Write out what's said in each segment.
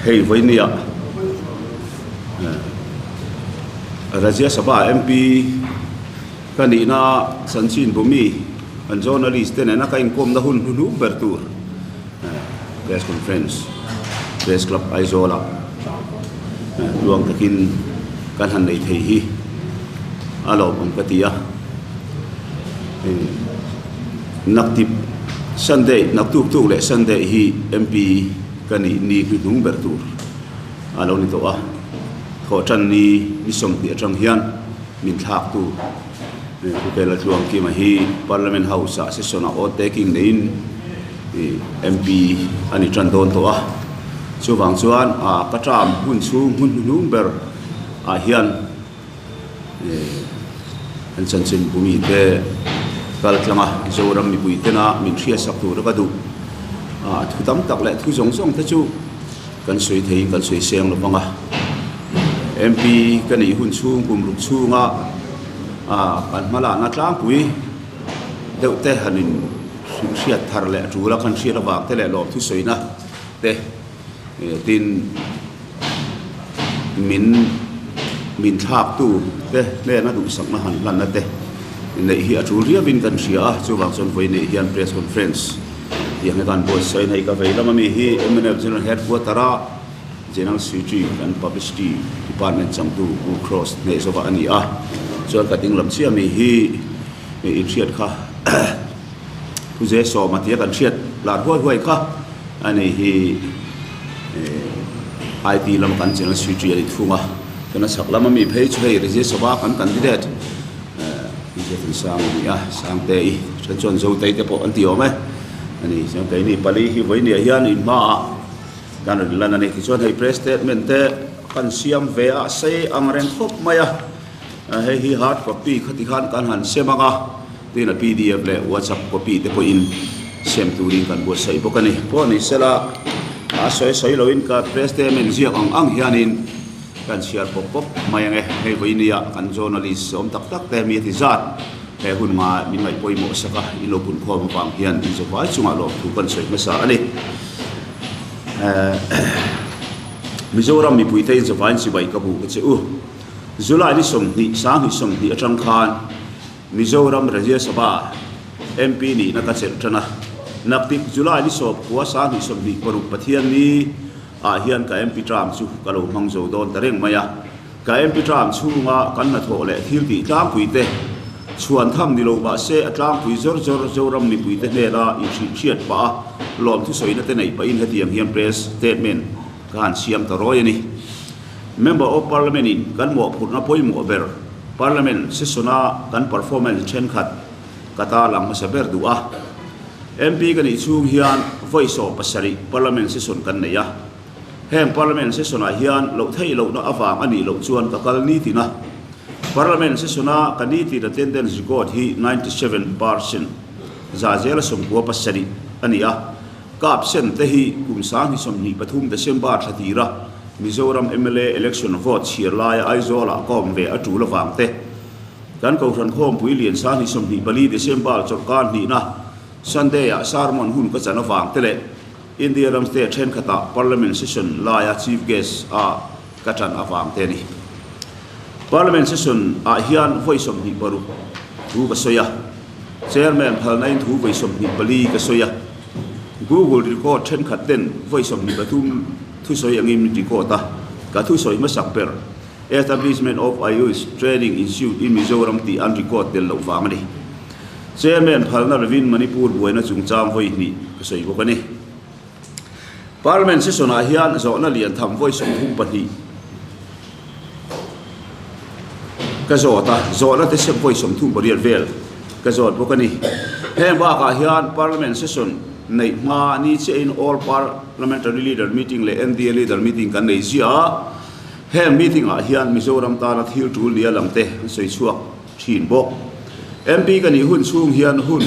Hei vawinia Rajya Sabha MP ka nihna chanchin bumi kan journalist te nena ka inkawmna hun hnuhnung ber tur press conference press club Aizawl ah tluang takin kan han nei thei hi a lawmawm ka ti a. Naktip Sunday naktuk tuk leh Sunday hi MP ka nih ni hnuhnung ber tur a lo ni tawh a, thawhtan ni ni 20 atang hian min thlaktu Thukela Tluangkima hi Parliament House ah session ah oath taking neiin MP a ni tan dawn tawh a, chuvang chuan ka term hun chhung hun hnuhnung ber ah hian An chanchin bumi te kal tlang a, Zoram mipui tena min hriatsak tur a ka duh. Thu tam tak leh thu zawng zawng te chu kan sawi theiin kan sawi seng lo vang a. MP ka neih hun chhung kum ruk chhunga kan hmalakna tlangpui deuh te han in hriat thar leh tul a kan hriat avang te leh lawmthu sawina te Tin, min min thlaktu te hnena duhsakna han hlanna te neih hi a tul riauin kan hria a, chuvang chuan vawi neih hian press conference tih ang hi kan buatsaih a ni. Ka vei lam ami hi mnf General Headquarter a General Secretary kan Publicity Department changtu Pu Cross Hnehzova a ni a, chuan ka ding lam chiah ami hi inhriat kha Pu Zesawma tia kan hriat lar huai huai kha a ni hi IT lama kan channel secretary a ni thung a, chuan a chhak lama mi phei chu hei Rajya Sabha kan candidate Pu Zefensang a ni a, Sangte-i then chuan Zotei te pawh an ti awm e a ni. Chuan keini pali hi vawinia hian in hmaah kan rawn lan a ni. Tichuan hei press statement te kan siam ve a, sei ang reng khawp mai a, hei hi hard copy khati khan kan han sem ang a. Tin a pdf leh WhatsApp copy te pawhin sem turin kan buatsaih bawk a ni. Pawh ni sela a sawi sawi loin ka press statement ziak ang ang hianin kan chhiar pawp pawp mai ang e. Hei vawinia kan journalist awm tak tak te mi a ti zat he hun nga min ngaih pawimawh sak a in lo punkhawm avang hian inzawvai chungah lawmthu kan sawi hmasa a ni. Mizoram mipuite inzawvaiin chibai ka bu ka che u. July ni 20 2020 atang khan Mizoram Rajya Sabha MP nihna ka chelh tan a, naktik July ni 9 2026 Pathianni ah hian ka MP term chu ka lo hmang zo dawn ta reng mai a. Ka MP term chhunga kan hnathawh leh thil tih tlangpui te chhuan tham ni lo mahse a tlangpui zawr zawr Zoram mipui te hnena inhrih hriat pah a lawmthu sawina te neih pahin hetiang hian press statement ka han siam ta rawi a ni. Member of Parliament in kan mawhphurhna pawimawh ber Parliament session-a kan performance thenkhat ka tarlang hmasa ber duh a. MP ka nih chhung hian vawi 70 Parliament session kan nei a. Heng Parliament session-ah hian loh theih lohna avang a nih loh chuan ka kal nitin a. Parliament session-a ka nitin attendance record hi 97% za zela 97 a ni a. Ka absent te hi kum 2023 December thla tira Mizoram mla election vote chhiar laia Aizawlah ka awm ve a tul avang te, kan Kohhran Khawmpui Lian 2024 December chawlhkar hnihna Sunday-ah sermon hun ka chan avang te leh India ram state thenkhatah Parliament session laia Chief Guest a ka tan avang te a ni. Parliament session ah hian vawi 26 thu ka sawi a, Chairman phalna in thu vawi 24 ka sawi a, Google record thenkhat ten vawi 23 thusawi angin min record a, ka thusawi hmasak ber Establishment of Ayush Training Institute in Mizoram tih an record tel loh vang a ni. Chairman phalna lovin Manipur buaina chungchang vawi hnih ka sawi bawk a ni. Parliament session ah hian zawhna lian tham vawi 32 ka zawt a, zawhna te sep vawi 38 vel ka zawt bawk a ni. Heng bakah hian Parliament session neih hma ni chiahin All Parliamentary Leader Meeting leh NDA Leader Meeting kan nei ziah a, heng meeting ah hian Mizoram tana thil tul nia lam te an sawi chhuak thin bawk. MP ka nih hun chhung hian hun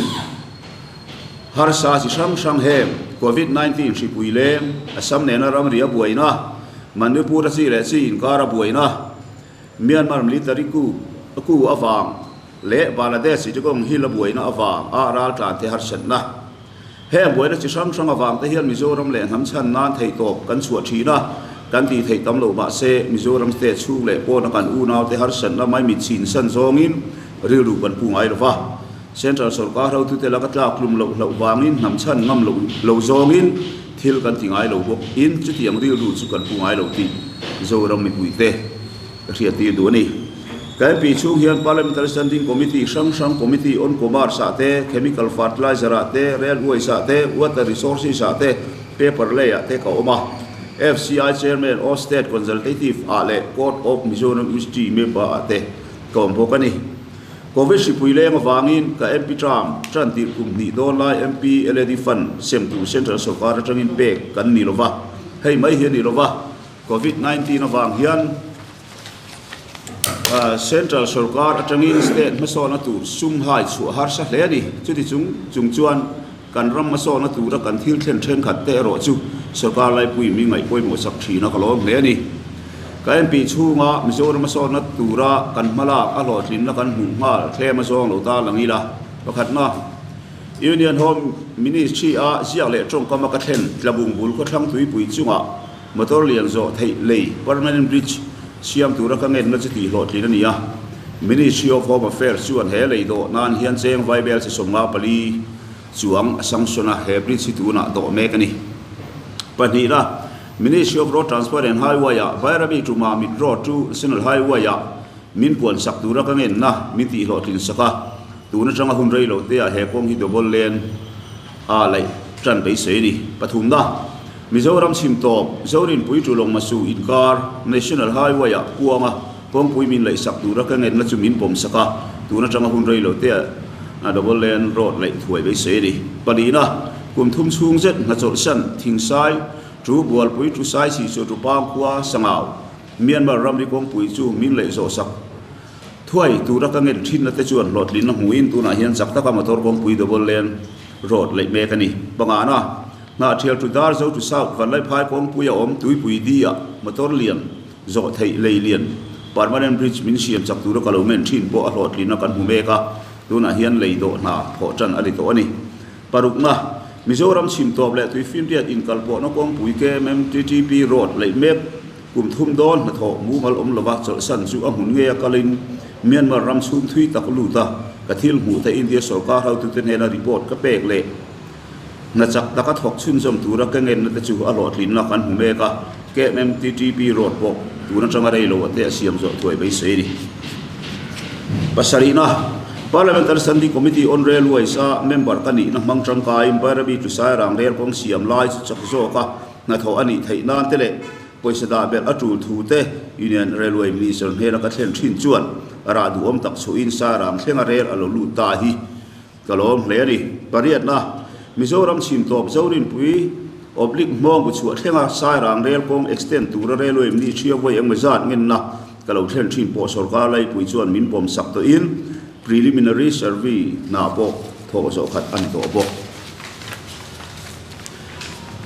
harsa chi hrang hrang heng Covid 19 hripui leng, Assam nena ramri a buaina, Manipur a chi leh chi inkar a buaina, Myanmar military coup coup avang leh Bangladesh Chittagong Hill a buaina avang a raltlan te harsatna. Heng buaina chi hrang hrang avang te hian Mizoram leh hnam chhan nan theihtawp kan chhuah thin a. Kan tih theih tam loh mahse, Mizoram state chhung leh pawna kan unaute harsatna maimit chhin san zawngin rilru kan pu ngai lo va. Central sorkar hotute laka tlak tlum loh hlauh vangin hnam chhan ngam loh lo zawngin thil kan ti ngai lo bawk in chutiang rilru chu kan pu ngai lo tih Zoram mipuite ka hriattir duh a ni. Ka MP chhung hian Parliamentary Standing Committee hrang hrang Committee on Commerce ah te, Chemical Fertilizer ah te, Railways ah te, Water Resources ah te, Paper lei ah te ka awm a. FCI Chairman of State Consultative ah leh Court of Mizoram University member ah te ka awm bawk a ni. Covid hripui leng avangin ka MP term tan tirh kum hnih dawn lai MP LAD Fund sem tur Central sawrkar atangin pek kan ni lova, hei mai hi a ni lova, Covid 19 avang hian Central sawrkar atangin state hmasawna tur sum hai chhuah harsa hle a ni. Chuti chung chung chuan kan ram hmasawna tura kan thil thlen thenkhat te erawh chu sawrkar laipui mi ngaih pawimawh sak thin a ka lawm hle a ni. Ka MP chhunga Mizoram hmasawna tura kan hmalak a hlawhtlinna kan hmuh nghal thlem a zawng lo ta lang ila. Pakhatna, Union Home Ministry-a ziak leh tawngkama ka thlen tlabung bul khawthlang tuipui chungah motor lian zawh theih lei, permanent bridge, siam tura ka ngenna chu tih hlawhtlin a ni a. Ministry of Home Affairs chuan he lei dawh nan hian cheng vaibel chi 54 chuang a sanction a, he bridge hi tunah dawh mek a ni. Pahnihna, Ministry of Road Transport and Highway-ah Bairabi to Mamit Road to National Highway-ah min puan sak tura ka ngenna min tih hlawhtlin sak a, tun atanga hun rei lo teah he kawng hi double lane a laih tan beisei a ni. Pathumna, Mizoram chhim tawp, Zorinpui to Lawngmasu inkar National Highway-ah kuanga kawngpui min laih sak tura ka ngenna chu min pawm sak a, tun atanga hun rei lo teah double lane road laih thuai beisei a ni. Palina, kum thum chhung zet hnachawlhsan, Thingsai, Chu Bualpui chu Sai si chu Tupang khua Sangau, Myanmar ramri kawngpui chu min leh zawh sak thuai tura ka ngen thinna te chuan hlawhtlinna hmuhin tunah hian chak taka motor kawngpui double lane road leih mek a ni. Pangana, Hnahthial tu dar zo tu South Vanlaiphai kawngpui a awm Tuipui di ah motor lian zawh theih lei lian permanent bridge min siam chak tura ka lo ngen thin pawh a hlawhtlinna kan hmu mek a, tunah hian lei dawh hna thawh tan a ni tawh a ni. Parukna, Mizoram chhim tawp leh Tuifinriat inkalpawhna kawngpui KMMTTP Road leih mek kum thum dawn hnathawh mumal awm lova chawlhsan chu a hmun ngei a kalin Myanmar ram chhung thui tak lut a, ka thil hmuh te India sorkar hotute hnena report ka pek leh hna chak taka thawk chhunzawm tura ka ngenna te chu a hlawhtlinna kan hmu mek a, KMMTTP Road pawh tun atanga rei lo ate a siam zawh thuai beisei a ni. Pasarihna, Parliamentary Standing Committee on Railways a member ka nihna hmang tangkaiin Bairabi to Sairang rel kawng siam lai chu chak zawka hnathawh a nih theih nan te leh pawisa dah belh a tul thu te Union Railway Minister hnena ka thlen thin chuan rah duhawm tak chhuahin Sairang thlenga rel a lo lut ta hi Ka lawm hle a ni. Pariatna, Mizoram chhim tawp Zorinpui oblique hmawng bu chhuah thlenga Sairang rel kawng extend tura railway mi ṭhia vawi engmaw zat ngenna ka lo thlen ṭhin pawh sorkar laipui chuan min pawm sak tawhin preliminary survey hna pawh thawh zawh khat a ni tawh bawk.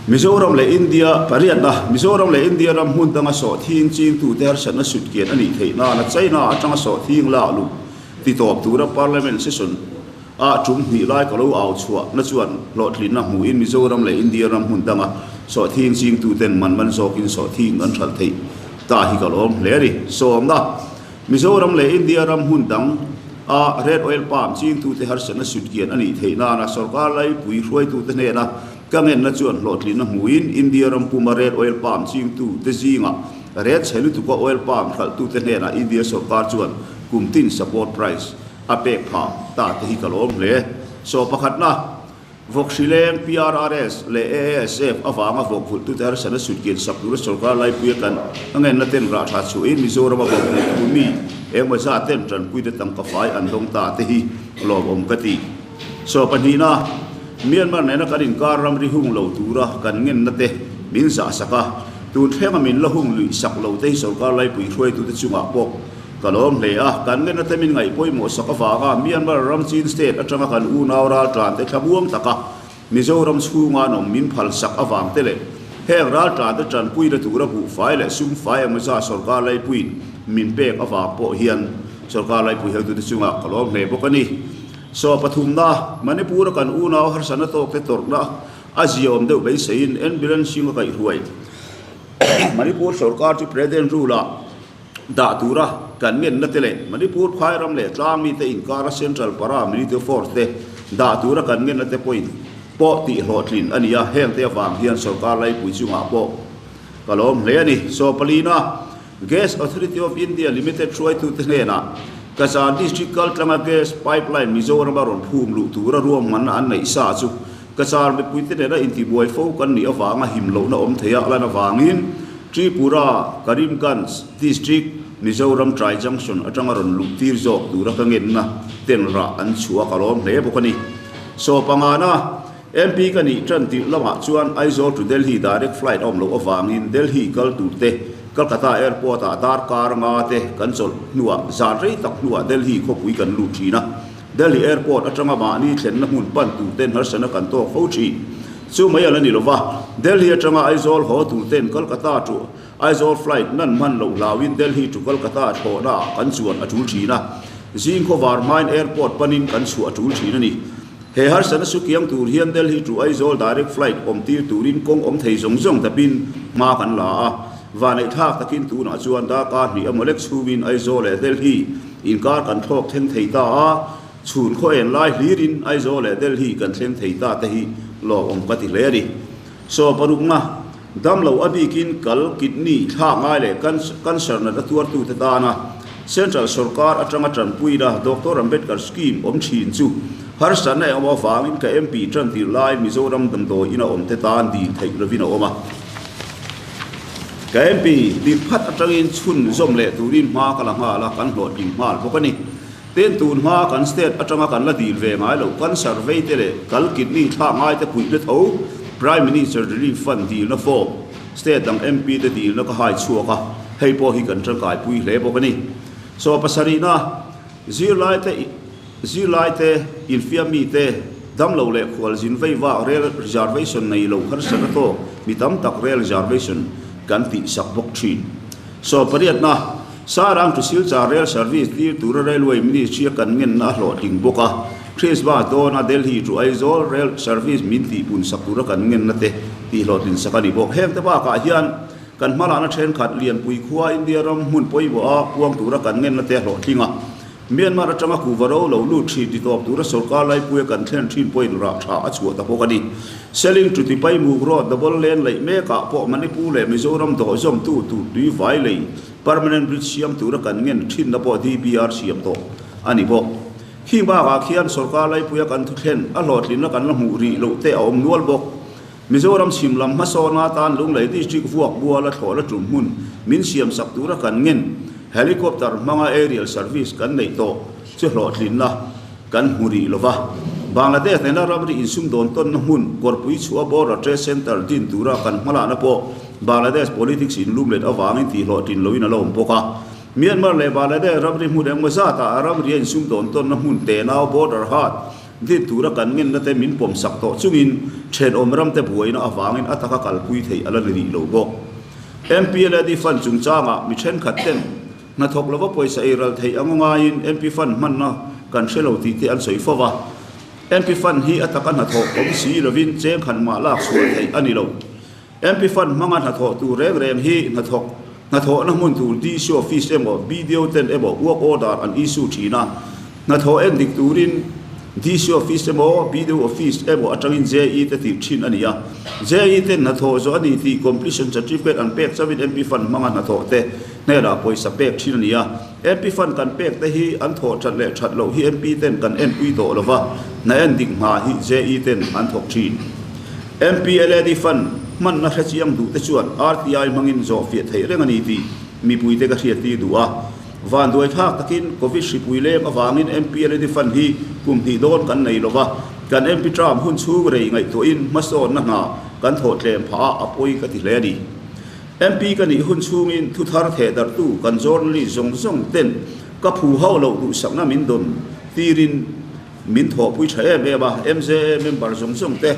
Mizoram leh India, Pariatna, Mizoram leh India ram hmun danga sawhthing chingtute harsatna sutkian a nih theih nana China atanga sawhthing lak luh Ti tawp tura Parliament session ah tum hnih lai ka lo au chhuah na chuan hlawhtlinna hmuhin Mizoram leh India ram hmun danga sawhthing chingtuten man man zawkin sawhthing an hralh theih ta hi ka lawm hle a ni. Sawmna, Mizoram leh India ram hmun dang a Red Oil Palm chingtute harsatna sutkian a nih theih nana sorkar laipui hruaitute hnena ka ngenna chuan hlawhtlinna hmuhin India ram puma Red Oil Palm chingtute zingah Red chhe lutuka oil palm hralhtute hnenah India sorkar chuan kum tin support price a pek phah ta te hi ka lawm hle. Saw pakhatna, Vawk hrileng, PRRS, leh AASF avanga vawk vulhtute harsatna sutkian sak tura sorkar laipui a tlan a ngenna ten rah tha chhuahin Mizorama vawk vulhtu mi engemaw zat ten tanpuite tangka fai an dawng ta te hi lawmawm ka ti. Saw pahnihna, Myanmar nena kan inkar ramri hung lo tura kan ngenna te min zah sak a, tun thlenga min la hung luih sak lo te hi sorkar laipui hruaitute chungah pawh ka lawm hle a. Kan ngenna te min ngaih pawimawh sak avanga Myanmar ram Chin State atanga kan unau raltlan te thlamuang taka Mizoram chhunga an awm min phal sak avang te leh heng raltlan te tanpuina tura buhfai leh sumfai emaw za sorkar laipuiin min pek avang pawh hian sorkar laipui hotute chungah ka lawm hle bawk a ni. Saw pathumna, Manipur-a kan unau harsatna tawkte tawrhna a ziaawm deuh beiseiin ambulance hring a kaihhruai. Manipur sorkar chu President rule-ah dah tura kan ngenna te leh Manipur phai ram leh tlang mite inkara Central Para Military Force te dah tura kan ngenna te pawhin pawh tih hlawhtlin a ni a, hengte avang hian sorkar laipui chungah pawh ka lawm hle a ni. Saw palina Gas Authority of India Limited hruaitute hnenah Cachar District kaltlanga gas pipeline Mizorama rawn phum luh tura ruahmanna an neih sa chu Cachar mipuite nena intibuai fo kan nih avanga him lohna awm thei a lan avangin Tripura, Karimganj District, Mizoram Tri Junction atanga rawn luh tir zawk tura ka ngenna ten rah an chhuah ka lawm hle bawk a ni. Saw pangana MP ka nih tan tirh lamah chuan Aizawl to Delhi direct flight a awm loh avangin Delhi kal turte Calcutta Airport ah darkar nga te kan chawlh hnuah zan rei tak hnuah Delhi khawpui kan lut thin a. Delhi Airport atanga mahni thlenna hmun pan turten harsatna kan tawk fo thin. Chu mai a la ni lova, Delhi atanga Aizawl haw turten Calcutta to Aizawl flight nan hman loh hlauin Delhi to Calcutta thlawhna ah kan chuan a tul thin a. Zing khawvar hmain airport panin kan chhuah a tul thin a ni. He harsatna su kiang tur hian Delhi to Aizawl direct flight awm tir turin kawng awm thei zawng zawng dapin hma kan la a. Vaneih thlak takin tunah chuan darkar hnih emaw lek chhungin Aizawl leh Delhi inkar kan thlawk thleng thei ta a, chhun khaw en lai hlirin Aizawl leh Delhi kan thleng thei ta te hi lawmawm ka ti hle a ni. Saw parukna, damlo a bikin kal, kidney, thlak ngai leh cancer natna tuartute tana Central sawrkar atanga tanpuina Doctor Ambedkar Scheme awm thin chu harsatna eng awm avangin ka MP tan tirh lai Mizoram damdawi ina awmte tan dil theih lovin a awm a. Ka MP tirh phat atangin chhun zawm leh turin hma ka la nghal a, kan hlawhtling nghal bawk a ni. Ten tun hma kan state atanga kan la dil ve ngai loh cancer vei te leh kal kidney thlak ngai te puihna tho Prime Minister Relief Fund dilna form state dang MP te dilna ka hai chhuak a, hei pawh hi kan tangkaipui hle bawk a ni. Saw pasarihna, zirlai te zirlai te, infiam mi te, damlo leh khualzin vei vak rail reservation nei lo harsatna tawk mi tam tak rail reservation kan tihsak bawk thin. Saw pariatna, Sarang to Silchar Rail Service tir tura Railway Ministry a kan ngenna a hlawhtling bawk a, Christmas dawna Delhi to Aizawl Rail Service min tihpun sak tura kan ngenna te tihhlawhtlin sak a ni bawk. Heng te bakah hian kan hmalahna thenkhat Lianpui khua India ram hmun pawimawh a puang tura kan ngenna te a hlawhtling a, Myanmar atanga kuhva ro lo lut thin ti tawp tura sorkar laipuia kan thlen thin pawhin rah tha a chhuah ta bawk a ni. Seling chu tipai muk road double lane laih mekah pawh Manipur leh Mizoram dawh zawmtu tur tui vai lei permanent bridge siam tura kan ngen thinna pawh DPR siam tawh a ni bawk. Khing bakah khian sorkar laipuia kan thuthlen a hlawhtlinna kan la hmuh rih loh te a awm nual bawk. Mizoram chhim lam hmasawna atan Lunglei District vuak buala thlawhla tum hmun min siam sak tura kan ngen helicopter hmanga aerial service kan neih tawh chu hlawhtlinna kan hmu rih lova. Bangladesh nena ramri insumdawn tawnna hmun Kawrpui chhuah Border Trade Centre din tura kan hmalahna pawh Bangladesh politics inlumlet avangin tihhlawhtlin loin a la awm bawk a. Myanmar leh Bangladesh ramri hmun engmaw zatah ramri a insumdawn tawnna hmun tenau Border Haat Din tura kan ngenna te min pawm sak tawh chungin thenawm ramte buaina avangin a taka kalpui theih a la ni rih lo bawk. MPLAD Fund chungchangah mi thenkhat ten hnathawk lova pawisa ei ral theih anga ngaiin MP Fund hmanna kan hre lo tih te an sawi fo va. MP Fund hi a taka hnathawk awm si lovin cheng khat mah lak chhuah theih a ni lo. MP Fund hmanga hnathawh tur reng reng hi hnathawk hnathawhna hmun tur DC Office emaw BDO ten emaw work order an issue thin a, hnathawh en dik turin DC Office emaw BDO Office emaw atangin JE te tirh thin a ni a. JE ten hnathawh zawh a ni tih completion certificate an pek chauhin MP Fund hmanga hnathawh te hnenah pawisa pek thin a ni a. MP Fund kan pek te hi an thawh that leh that loh hi MP ten kan enpui tawh lova, hna en dik hna hi JE ten an thawk thin. MPLAD Fund hmanna hre chiang duh te chuan RTI hmangin zawh fiah theih reng a ni tih mipuite ka hriat tir duh a. Vanduai thlak takin Covid hripui leng avangin MPLAD Fund hi kum hnih dawn kan nei lova, kan MP term hun chhung rei ngaihtuahin hmasawnna hna kan thawh tlem phah a, a pawi ka ti hle a ni. MP ka nih hun chhungin thu thar theh darhtu kan journalist zawng zawng ten ka phu hauh loh duhsakna min dawn tirin min thawhpui tha em em a, MJA member zawng zawng te.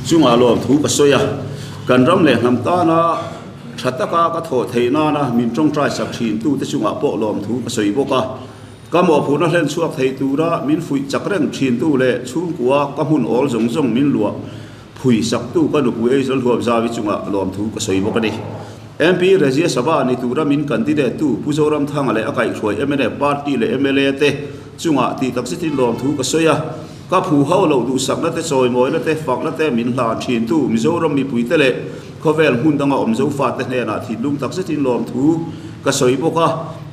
Chungah lawmthu ka sawi a, kan ram leh hnam tana. Tha taka ka thawh theih nana min tawngtai sak thintute chungah pawh lawmthu ka sawi bawk a. Ka mawhphurhna hlen chhuak thei tura min fuih chak reng thintu leh chhungkua ka hmun awl zawng zawng min luah phui saktu ka nupui Eizal Huapzavi chungah lawmthu ka sawi bawk a ni. MP Rajya Sabha ni tura min candidate tu Pu Zoramthanga leh a kaihhruai mnf party leh mla te chungah tih tak zetin lawmthu ka sawi a. Ka phu ho loh duhsakna te, chawimawina te, fakna te min hlan thintu Mizoram mipuite leh khawvel hmun danga awm Zofate hnenah thinlung tak zetin lawmthu ka sawi bawk a.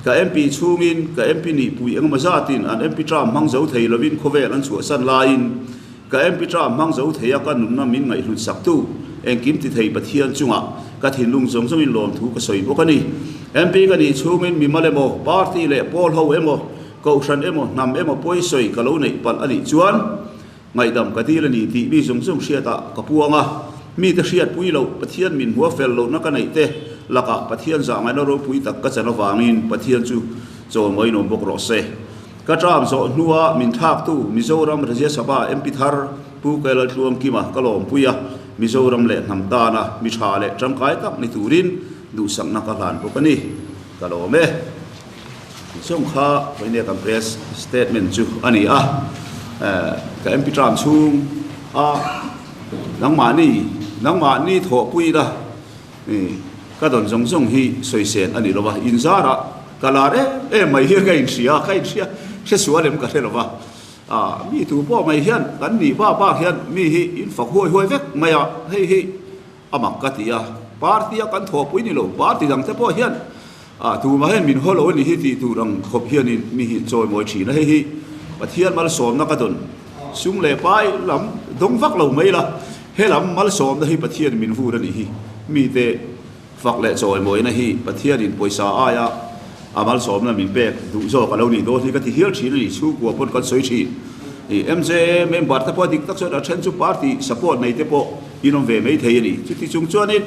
Ka MP chhungin ka MP nihpui engemaw zatin an MP term hmang zo thei lovin khawvel an chhuahsan laiin ka MP term hmang zo thei a ka nunna min ngaihhlut saktu engkim ti thei Pathian chungah ka thinlung zawng zawngin lawmthu ka sawi bawk a ni. MP ka nih chhungin mimal emaw, party leh pawl ho emaw, Kohhran emaw, hnam emaw pawi sawi ka lo neih palh a nih chuan ngaihdam ka dil a ni tih mi zawng zawng hriatah ka puang a. Mite hriatpui loh, Pathian min hua fel lohna ka neih te lakah Pathian zahngaihna ropui tak ka chan avangin Pathian chu chawl ngainawm bawk rawh se. Ka term zawh hnua min thlaktu Mizoram Rajya Sabha MP thar Pu Kailaltluangkima ka lawmpui a, Mizoram leh hnam tana mi tha leh tangkai tak ni turin duhsakna ka hlan bawk a ni. Ka lawm e. Tichuan kha vawinia kan press statement chu a ni a, ka MP term chhung a nangmahni nangmahni thawhpui ila ka dawn zawng zawng hi sawisel a ni lo va, inzarah ka lar em em mai hian ka inhria ka inhria hre sual em ka hre lo va, mi tu pawh mai hian kan nih bak bak hian mi hi in fak huai huai vek mai a, hei hi A mak ka ti a, party a kan thawhpui ni lo, party dang te pawh hian ah tumah hian min haw lo a ni hi tih tur ang khawp hianin mi hi chawimawi thin a, hei hi Pathian malsawmna ka dawn sum leh pai lam dawng vak lo mai la, he lam malsawmna hi Pathian min vur a nih hi, mite fak leh chawimawina hi Pathianin pawisa aia a malsawmna min pek duh zawk a lo nih dawn hi ka ti hial thin a ni, chhungkua pawn kan sawi thin. MJA member te pawh dik tak chuan a then chu party support nei te pawh in awm ve mai thei a ni. Chuti chung chuanin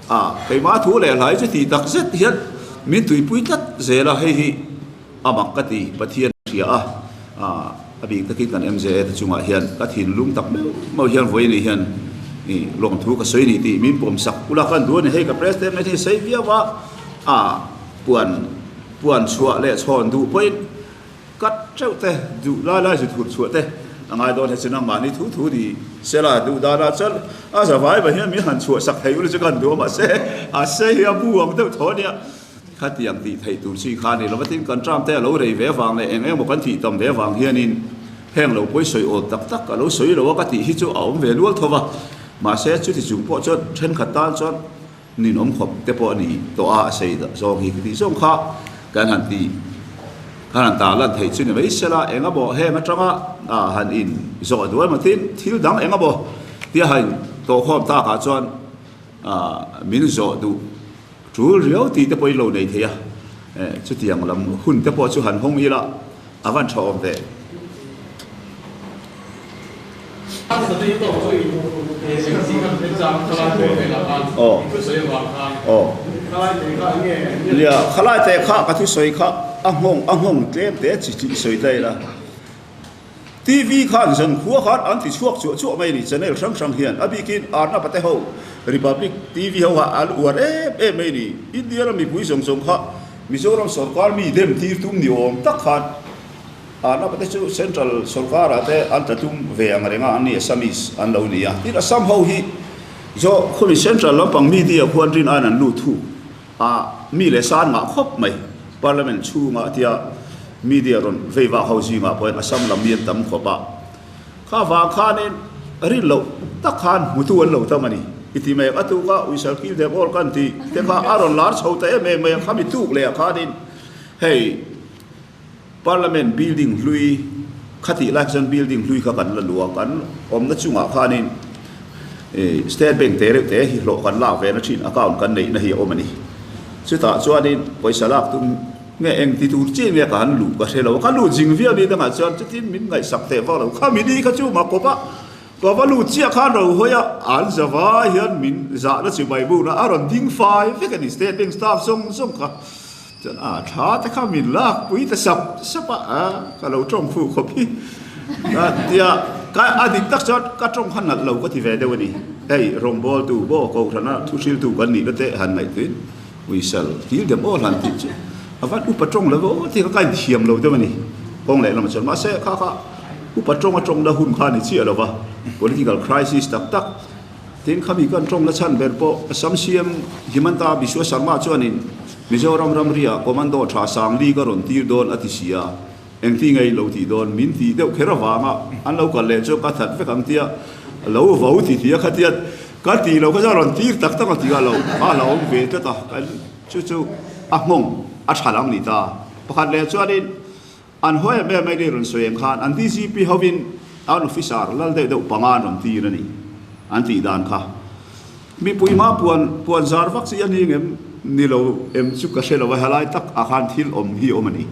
a keimah thu leh hlai chu ti tak zet hian min tuipui tlat zel a, hei hi a mak ka ti, Pathian hria a, a bik takin kan MJA te chungah hian ka thinlung tak meuh meuh hian vawi anih hian lawmthu ka sawi a ni tih min pawmsak ula khan duh a ni. Hei ka president mai hi sei viau a, a puan puan chhuah leh chhawn duh pawhin Cut teuh te, duh lai lai zu thur chhuah te a ngai dawn he chu nangmahni thu thu ni se la, duh danah chuan a za vai mai hian min han chhuah sak thei ula chu kan duh a mahse a sei hi a bu ang deuh tho ania. Khatiang tih theih tur chi kha a ni lo va, tin kan term te a lo rei ve avang leh eng eng maw kan tih tam ve avang hianin heng lo pawi sawi awl tak tak a lo sawi lo a ka tih hi chu a awm ve nual tho va, mahse chuti chung pawh chuan thenkhat tan chuan Ninawm khawp te pawh a ni tawh a, a sei zawng hi ka tih zawng kha kan han ti kan han tah lan theih chu ni mai sela, eng emaw heng atanga han in zawh duai maw tin thil dang eng emaw tia han tawhkhawm takah chuan min zawh duh tul riau tih te pawh in lo nei thei a, chutiang lam hun te pawh chu han hawng ila a van tha awm ve. Nia, khalai te kha ka thusawi kha a nghawng a nghawng tlem te chi chi sawi ta ila. TV khan zan khua khan an ti chhuak chuah chuah mai a ni channel hrang hrang hian a bikin Arnab te ho Republic TV ho kha an uar em em mai a ni. India ram mipui zawng zawng kha Mizoram sorkar mi dem tir tum ni awm tak khan Arnab te chu Central sorkarah te an tla tum ve ang reng a, an ni Assamese an lo ni a. Tin Assam ho hi zawh khawmi Central lampang media khuan rin aiin an lut thuk a, mi leh san ngah khawp mai. Parliament chhungah tia media rawn vei vak ho zingah pawhin Assam lam mi an tam khawp a. Kha vang khanin rin loh tak khan hmutu an lo tam a ni. I ti mai ang a tuk a, Uisal kil deuh awl kan tih te kha a rawn lar chho ta em em mai a, khami tuk leh ah khanin hei Parliament building hlui khatih lai chuan building hlui kha kan la luh a, kan awmna chungah khanin State Bank te reuh te hi hlawh kan lak ve na thin account kan neihna hi a awm a ni. Chutah chuanin pawisa lak tum nge eng ti tur chi nge ka han luh ka hre lo a, ka lut zing viau ni dangah chuan chutin min ngaihsak teh vak lo, khami ni kha chu mah kawp a, ka va lut chiah khan ro hawi a, an zavai hian min zahna chi mai bukna a rawn ding fai vek a ni State Bank staff zawng zawng kha. Chuan a thla te kha min lak pui ta sap sap a, a ka lo tawng fu khawp hi. Ka tia ka a dik tak chuan ka tawng kha nalh lo ka ti ve deuh a ni. Hei rawngbawltu maw Kohhrana thuhriltu kan nih na te han ngaihtuin uisal dil dem aw hlan tih chu a van upa tawng lo aw tih kha ka inthiam lo deuh a ni. Kawng leh lamah chuan mahse kha kha upa tawng a tawngna hun kha a ni chiah lo va, political crisis tak tak tin khami kan tawngna chhan ber pawh Assam CM Himanta Biswa Sarma chuanin Mizoram ramriah commando tha Sangli ka rawn tir dawn a ti si a. Engti ngei lo tih dawn min tih deuh kher avanga an lo kal leh chu ka that vek ang tia lo vo ti ti a khatia ka tih loh kha chuan rawn tir tak tak ang tih kha lo a lo awm ve tlat a, kan chu chu a nghawng a tha lam ni ta. Pakhat leh chuanin an haw em em mai ni rawn sawi ang khan an DGP hovin an officer lal deuh deuh panga an rawn tir a ni an tih dan kha. Mipui hma puan puan zar vak chi a ni ngem ni lo em chu ka hre lo a, helai tak ah khan thil awm hi a awm a ni.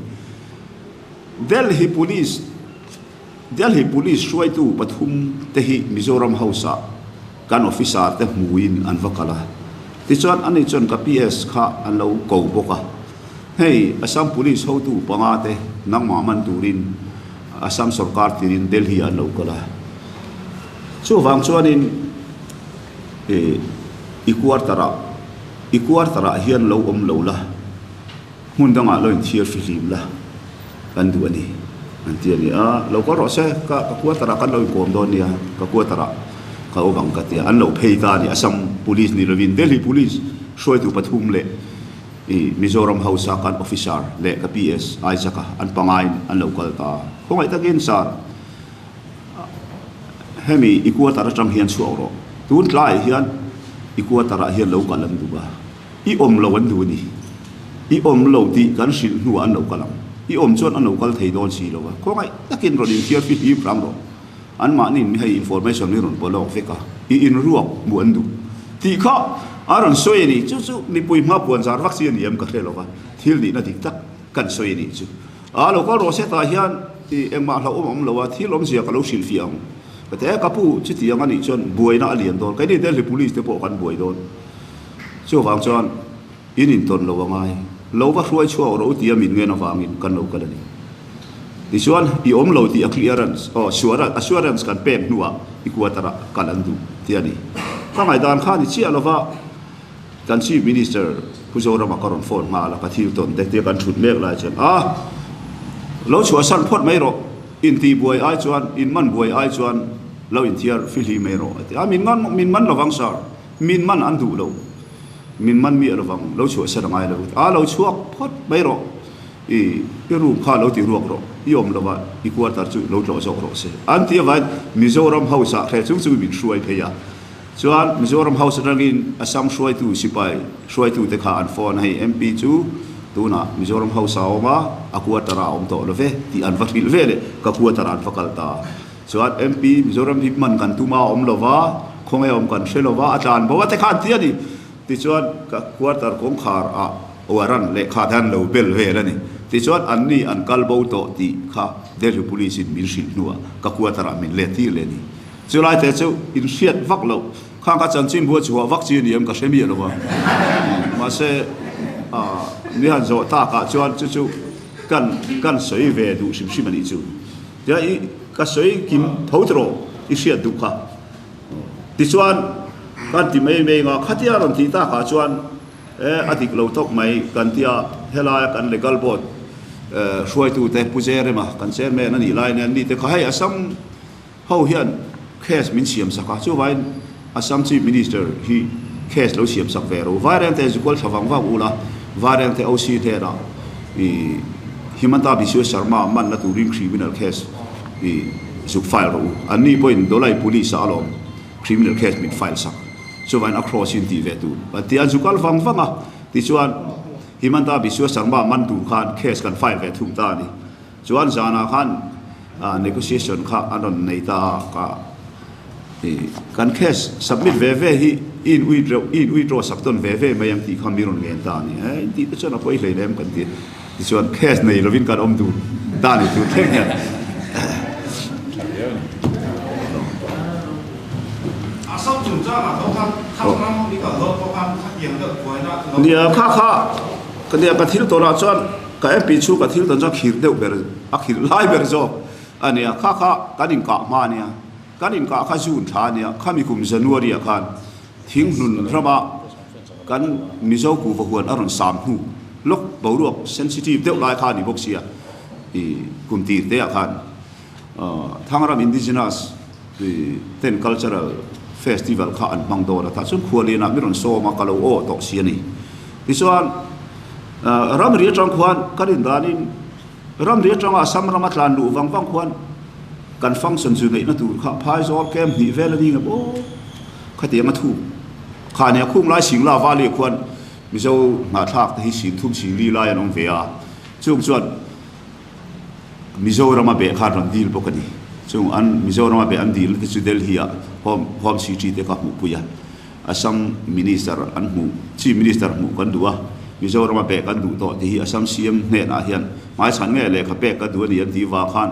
Delhi Police Delhi Police hruaitu pathum te hi Mizoram House ah kan officer te hmuin an va kal a, tichuan ani chuan ka PS kha an lo ko bawk a, hei Assam Police hotu panga te nangmah man turin Assam sorkar tirin Delhi ah an lo kal a, chuvang chuanin i quarter ah i quarter ah hian lo awm lo la. Hmun dangah lo inthiar fihlim la kan duh a ni an ti a ni a, lo kal rawh se ka ka quarter ah kan lo inkawm dawn nia, ka quarter ah ka awm ang ka ti a, an lo phei ta a ni Assam Police ni lovin Delhi Police hruaitu pathum leh i Mizoram House a kan officer leh ka PS Isaac a an pangaiin an lo kal ta a, khawngaih takin sir hemi i quarter atang hian chhuak rawh, tun tlaiah hian i quarter ah hian lo kal an duh a. I awm lo an duh a ni. I awm lo tih kan hrilh hnuah an lo kal ang. I awm chuan an lo kal thei dawn si lo a. Khawngaih takin rawn inthiar fihlim hram rawh. Anmahniin hei information hi rawn paw lawk vek a, i inruak hmuh an duh tih kha a rawn sawi a ni. Chu chu mipui hma puan zar vak chi a ni em ka hre lo va, thil nihna dik tak kan sawi a nih chu. A lo kal rawh se tah hian i engmah hlauhawm a awm lo a, thil awmzia ka lo hrilhfiah ang. Ka ti a, ka pu chutiang a nih chuan buaina a lian dawn. Keini Delhi Police te pawh kan buai dawn. Chuvang chuan in intawn lo a ngai. Lo va hruai chhuak rawh u tia min ngen avangin kan lo kal a ni. Tichuan i awm lo tih a clearance, aw assurance kan pek hnuah i quarter ah kal an duh tih a ni. Ka ngaihdan kha ni chiah lova kan Chief Minister Pu Zorama ka rawn phone nghal a, ka thil tawn te tia kan thut mek lai chuan a lo chhuahsan phawt mai rawh, intihbuai ai chuan, inman buai ai chuan lo inthiar fihli mai rawh a ti a, min man min man lovang sir. Min man an duh lo, min man miah lovang, lo chhuah ser a ngai lo. A lo chhuak phawt mai rawh, i i room kha lo ti ruak rawh, i awm lova i quarter chu lo tlawh zawk rawh se. An ti avangin Mizoram House ah hre chung chungin min hruai phei a. Chuan Mizoram House atangin Assam hruaitu sipai hruaitute kha an phone a, hei MP chu tunah Mizoram House ah a awm a, a quarter ah a awm tawh lo ve tih an va hrilh ve leh ka quarter ah an va kal ta. Chuan MP Mizoram hi hman kan tum a awm lo va, khawnge awm kan hre lo va, a tlan bo a te khan ti a ni. Tichuan ka quarter kawngkhar ah warrant lehkha te an lo bel vel a ni. Tichuan an ni an kal bo tawh tih kha Delhi Police in min hrilh hnuah ka quarter ah min let tir leh a ni. Chulai te chu in hriat vak loh khang kha chanchin bua chhuah vak chi a ni em ka hre miah lo va. Mahse ni han zawh tak ah chuan chu chu kan kan sawi ve duh hrim hrim a nih chu. Tia i ka sawi kim tho tawh rawh i hriat duh kha. Tichuan kan ti mai mai nga khatia rawn tih takah chuan e a dik lo tawk mai kan tia helaia kan legal board hruaitute Pu Jerema kan chairman a nih lai nen mite kha hei Assam ho hian case min siam sak a chuvangin Assam Chief Minister hi case lo siam sak ve ro. Vairengte Zukual thla vang vang ula Vairengte OC hnenah i Himanta Biswa Sarma manna turin criminal case i zuk file rawh u. An ni pawhin Dolai Police ah alawm criminal case min file sak. Chuvangin a cross in tih ve tur an ti a, an zuk kal vang vang a. Tichuan Himanta Biswa Sarma man tur khan case kan file ve thung ta a ni. Chuan zanah khan negotiation kha an rawn nei ta a, ka kan case submit ve ve hi i in ui reuh, i in ui draw sak tawn ve ve mai ang tih kha mi rawn ngen ta a ni. He in tih te chuan a pawi hlei lem kan ti. Tichuan case nei lovin kan awm dun ta a ni tur thleng hian. Nia kha kha ka nia ka thil tawnah chuan Ka MP chu ka thil tawn chu a khir deuh ber, a khir lai ber zawk a nia. Kha kha kan inkah hma a nia. Kan inkah kha June thla a nia, khami kum January ah khan Thinghnun rama kan Mizo kuhva huan a rawn sam hnu lawk boruak sensitive deuh lai kha a ni bawk sia i kum tir te ah khan Thangram Indigenous ten Cultural Festival kha an hmang dawn a, tah chuan khualian ah mi rawn sawm a, ka lo aw tawh si a ni. Tichuan ramri atang khuan kan indanin Ramri atanga Assam rama tlan luh vang vang khuan kan function chu neihna tur kha phaizawl camp hnih vel a ni ngam aw khatiang a thuk kha nia khung lai Singla Valley ah khuan Mizo hnahthlak te hi sing thum sing li lai an awm ve a, chung chuan Mizorama beh khan rawn dil bawk a ni. Chung an Mizorama beh an dilna te chu Delhi ah home home city te kha hmuhpui a. Assam Minister an hmuh, Chief Minister hmuh kan duh a, Mizoram a pek kan duh tawh tih hi Assam CM hnenah hian hmaichhan nge lehkha pek ka duh a ni an tih vang khan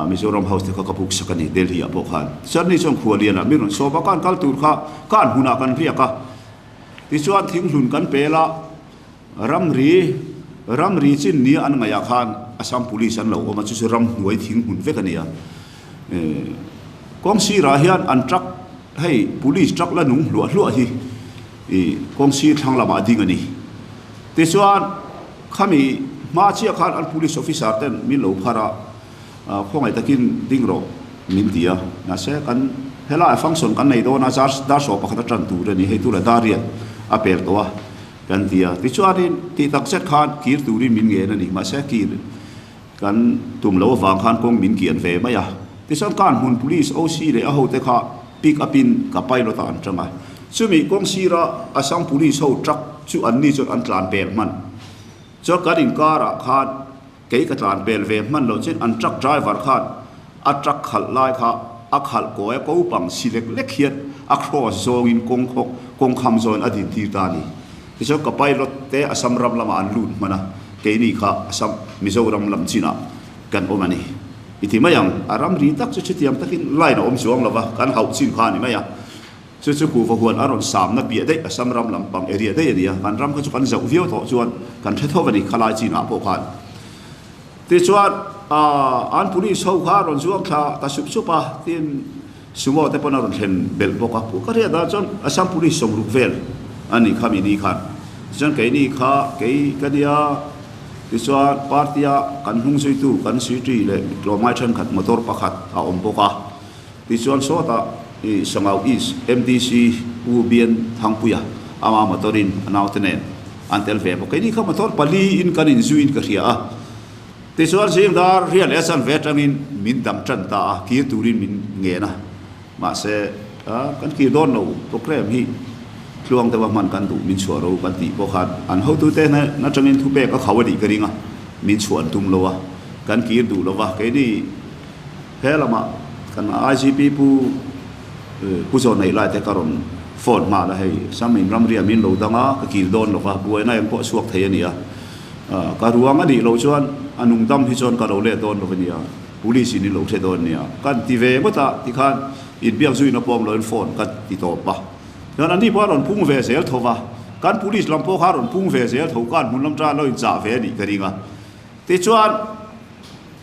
Mizoram House te kha ka book sak a ni Delhi ah pawh khan. Chuan ni chuan Khualianah mi rawn sawm a, kan kal tur kha kan hunah kan riak a, tichuan thinghlun kan pel a, ramri ramri chin nia an ngaihah khan Assam Police an lo awm a, chu chu ramhnuai thinghmun vek a ni a. Kawng sirah hian an truck hei police truck la nung hluah hluah hi ih kawng sir thlang lamah a ding a ni. Tichuan khami hma chiah khan an police officer ten min lo phar a, khawngaih takin ding rawh min ti a, mahse kan helaiah function kan nei dawn a dar sawh pakhat a tan tur a ni, hei tula dar riat a pel tawh a kan ti a. Tichuanin tih tak zet khan kir turin min ngen a ni, mahse kir Kan tum lo avang khan kawng min kian ve mai a, tichuan kan hmun police OC leh a hote kha pick up in ka pilot ah an tang a, chumi kawng sira Assam police ho truck chu an ni chuan an tlan pel hman. Chuan kan inkar ah khan kei ka tlan pel ve hman lo chuan an truck driver khan a truck khalh lai kha a khalh kawi a ko pang si lek lek hian a cross zawngin kawng khawk kawng kham zawn a din tir ta a ni. Tichuan ka pilot te Assam ram lamah an lut hman a, keini kha Assam, Mizoram lam chinah kan awm a ni. I ti mai ang, a ramri tak chu chutiang takin line a awm chuang lo va, kan hauh chin kha a ni mai a. Chu chu kuhva huan a rawn samna piah daih Assam ram lampang area daih a ni a, kan ram kha chu kan zoh viau tawh chuan kan hre tho a ni khalai chinah pawh khan. Tichuan an police ho kha a rawn zuang thla ta sup sup a, tin Sumo te pawn a rawn thlen belh bawk a, pu ka hriat ah chuan Assam Police sawmruk vel a nih kha mi ni khan. Tichuan keini kha kei ka nia, tichuan party a kan hnung zuitu kan secretary leh tlawmngai thenkhat motor pakhat a awm bawk a, tichuan sawtah i Sangau East MDC Pu Bian Thangpuia ama motor in a naute nen an tel ve bawk. Keini kha motor pali in kan inzui in ka hria a. Tichuan zingdar riah leh a chanve atangin min dang tan ta a, kir turin min ngen a. Mahse, kan kir dawn lo, programme hi tluang deuha hman kan duh, min chhuah ro kan tih pawh khan an hotute hnen atangin thupek a khauh a nih ka ring a, min chhuah an tum lo a, kan kir duh lo va. Keini he lamah kan IGP Pu Pu Zawhneih lai te ka rawn phone nghal a, hei Sam in ramriah min lo dang a, ka kir dawn lo va, buaina eng pawh a chhuak thei a ni a. Ka ruang a nih loh chuan a nung dam hi chuan ka lo let dawn lo a nia, police in in lo hre dawn a nia. Kan ti ve ngawt a, tikhan inbiak zuina pawh awm loin phone ka ti tawp a. Chuan ani pawh a rawn pung ve zel tho va, kan police lam pawh kha a rawn pung ve zel tho, kan hmun lam tan lo inchah ve a nih ka ring a. Tichuan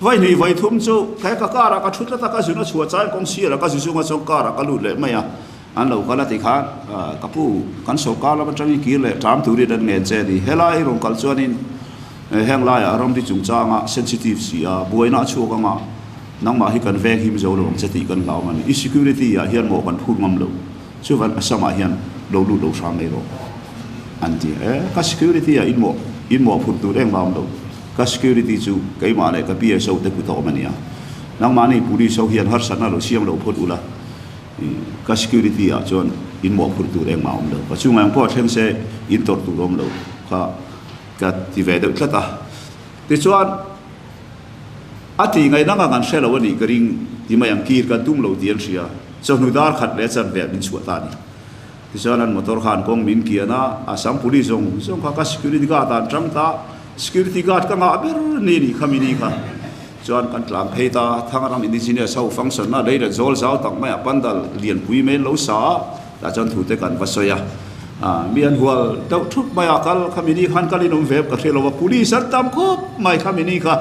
vaihnih vaithum chu he ka car ah ka thu tlat a, ka zun a chhuah chain kawng sirah ka zu zunga chuan car ah ka lut leh mai a. An lo kal a ti khan, Ka pu, kan sawrkar lam atangin kir leh ṭam turin an ngen che a ni. Helai rawn kal chuanin heng laiah ramri chungchanga sensitive si a, buaina a chhuak anga nangmah hi kan veng him zo lo ang che tih kan hlauh a ni. I security ah hian mawh kan phut ngam lo, chuvan Assam ah hian lo lut lo hram mai rawh an ti a. E, ka security ah in mawh in mawh phut tur engmah awm lo, ka security chu keimah leh ka PSO te kut a awm a nia. Nangmahni police ho hian harsatna lo siam lo phawt ula. Ka security ah chuan in mawhphurh tur engmah a awm lo. Ka chungah engpawh a thleng se in tawrh tur a awm lo kha ka ti ve deuh tlat a. Tichuan a tih ngaihna nga kan hre lo a nih ka ring ti mai ang, kir kan tum lo tih an hria. Chawhnu dar khat leh chanve ah min chhuah ta a ni. Tichuan an motor khan kawng min kian a, Assam Police zawng zawng kha ka security guard ah an tang ta. Security guard ka ngah ber ni nih kha mi ni kha. Chuan kan tlan phei ta, Thangram Indigenous ho function a lei leh zawl zau tak mai a pandal lianpui mai an lo sa a, tah chuan thute kan va sawi a. Mi an hual deuh thup mai a, kal kha mi ni khan kal in awm ve ka hre lo a, police an tam khawp mai kha mi ni kha.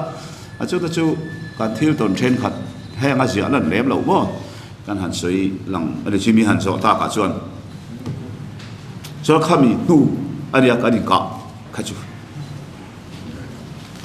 A chute chu kan thil tawn thenkhat heng a ziah lan lem loh maw? Kan han sawi lang a ni chu mi han zawh takah chuan chuan khami hnu a nia kan inkah kha chu.